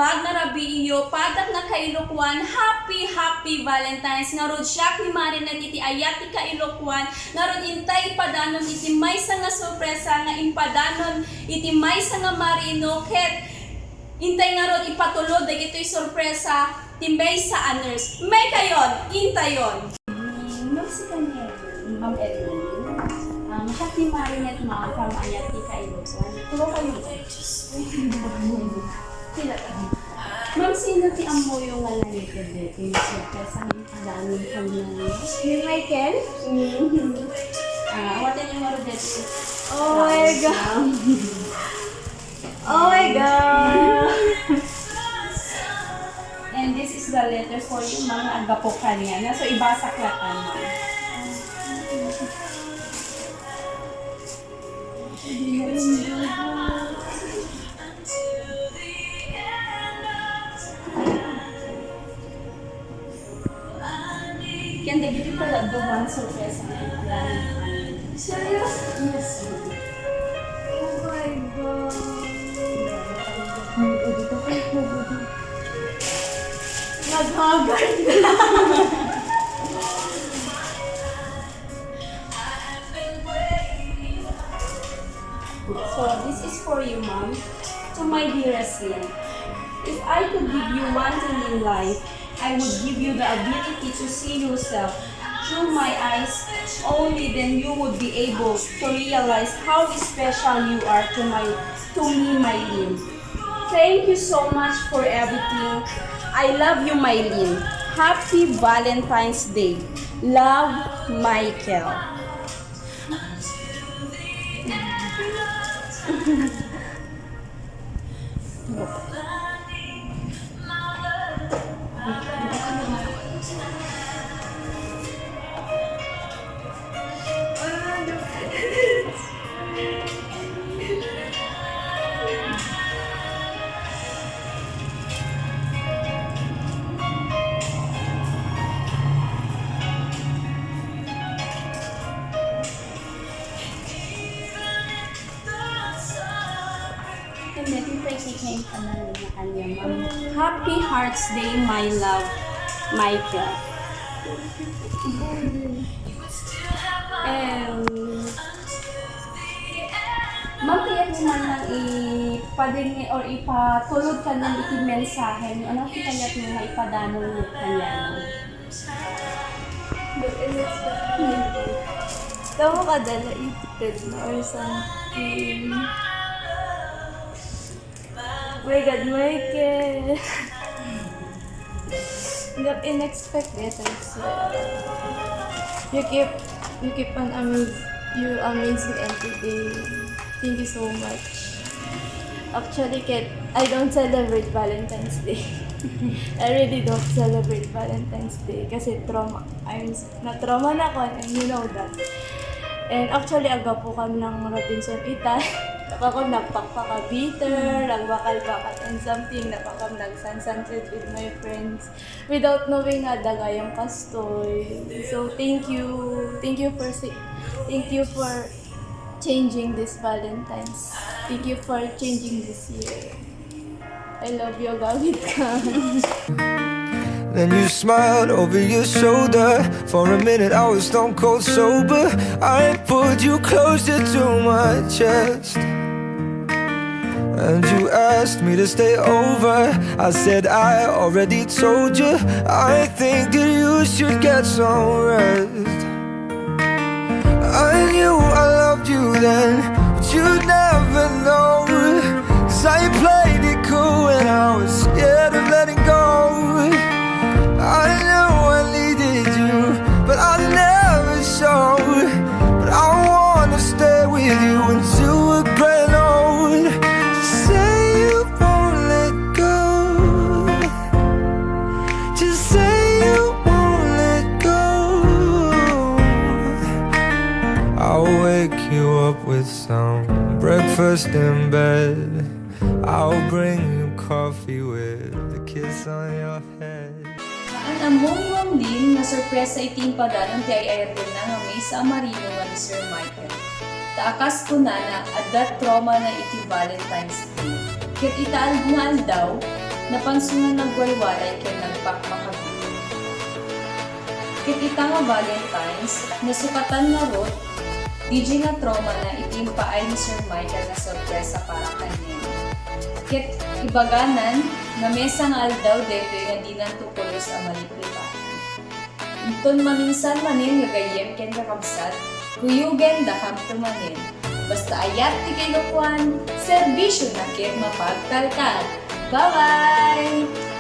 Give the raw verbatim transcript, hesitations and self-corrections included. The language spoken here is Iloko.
Pagnarabiiyo, padakna ka-Ilocano, happy, happy Valentine's. Ngarud, siak ni Marinette iti ayat ti ka-Ilocano. Ngarud, intay ipadanon iti maysa nga sorpresa nga impadanon iti maysa nga marino, ket intay ngarud ipatulod dagitoy sorpresa ti maysa a nurse. Maykayon, intayon. Ma'am, sika ni Edwin. Ma'am Edwin. Um, siak ni Marinette, ma'am, from ayat ti ka-Ilocano. Tulo kayo. Sila ka. Ma'am, sino ti ammoyo nga nalipid deti? Sorpresa nga ipadanon kaniayo. Ni Michael? Mm. Ah, awaten niyo ngarud deti. Oh my God. Ma'am. Oh my God! And this is the letter for you, ma'am, nga aggapu kaniana. So, ibasak latta, ma'am. Ken dagiti pala, duman sorpresa nga ipadan. Serious? Yes. Oh my God. Naghagard na. So, this is for you, ma'am. To my dearest Lynn, if I could give you one thing in life, I would give you the ability to see yourself through my eyes. Only then you would be able to realize how special you are to my, to me, my Lynn. Thank you so much for everything. I love you, my Lynn. Happy Valentine's Day. Love, Michael. Ken dagiti pay ti nga impanan nga kaniana, ma'am. Happy Hearts Day, my love, Michael. And, ma'am, kayatmo man lang ipadengngeg or ipatulod kaniana iti mensahe, ano ti kayatmo nga ipadanon kaniana? Tamo kada na ited na or something. My God, Michael. Not unexpected, I swear. You keep, you keep on amaze, you amaze me every day. Thank you so much. Actually, Kat, I don't celebrate Valentine's Day. I really don't celebrate Valentine's Day kasi trauma. I'm s-, na-trauma na ako, and you know that. And actually, aggapu kam nang Robinson Itay. Napakam nagpakpaka bitter, nagbakal-bakal and something, napakam nagsansanset with my friends. Without knowing nga dagayam kastoy. So, thank you. Thank you for si-, thank you for changing this Valentine's. Thank you for changing this year. I love you, agawid ka. Then you smiled over your shoulder. For a minute, I was stone cold sober. I pulled you closer to my chest. And you asked me to stay over. I said, "I already told you. I think that you should get some rest." I knew I loved you then, but you'd never know. 'Cause I played it cool when I was scared of letting go. I knew I needed you, but I never showed. But I wanna stay with you until we're growing old. Just say you won't let go. Just say you won't let go. I'll wake you up with some breakfast in bed. I'll bring you coffee with a kiss on your head. Haan ammom, Ma'am Lynn, nga sorpresa iti impadanon ti ay-ayatenna nga maysa a marino nga ni Sir Michael. Ta a kas kunana, adda traumana iti Valentine's Day. Ket ita al-, nga aldaw, napansonan nagwalwalay ken nagpakpakagul. Ket ita nga Valentine's, nasukatan ngarud, daydiay natraumana iti impaay ni Sir Michael nga sorpresa para kaniana. Ket ibaganan, nga maysa nga aldaw daytoy nga dinanto pulos a maliplipatan. Inton maminsan manen nga gayyem ken kakabsat, kuyogen dakamto manen. Basta ayat ti kailokuan, serbisyona ket mapagtaltal. Bye-bye!